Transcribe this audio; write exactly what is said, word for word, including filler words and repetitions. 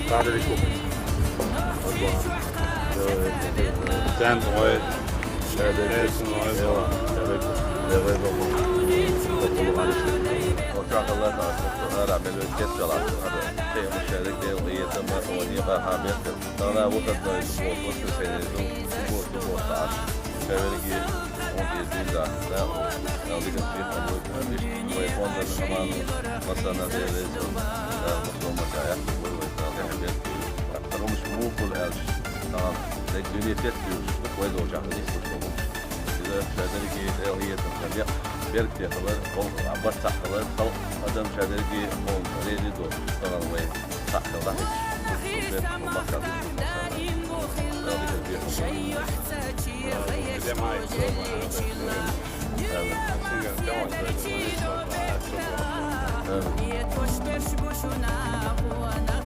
Цхьаьна дерриг хӀу. Цхьаьна вай. Цхьаьна вай. Ара мел везде кецвелла. Ара, кхы а шаьрдиг Дела къахетам, онда къахьа бетта. Тахана выходной, суббота, воскресенье ду, суббота, суббота. Шаьрдиге, онда деза, да, да, дика, дика, вай фонда, команда, пацана, Дела реза, да, мухтома, да, я, вай, вай, да, да, да. Потому что мукул элш, да, да, дуьне тет, да, вай должен, да, да, да. Иза шаьрдиге Дела къахетам, да, беркате хилар, ол барт цхьа хилар, халкъ, адам шаьрдиге, ол реза ду, да, вай.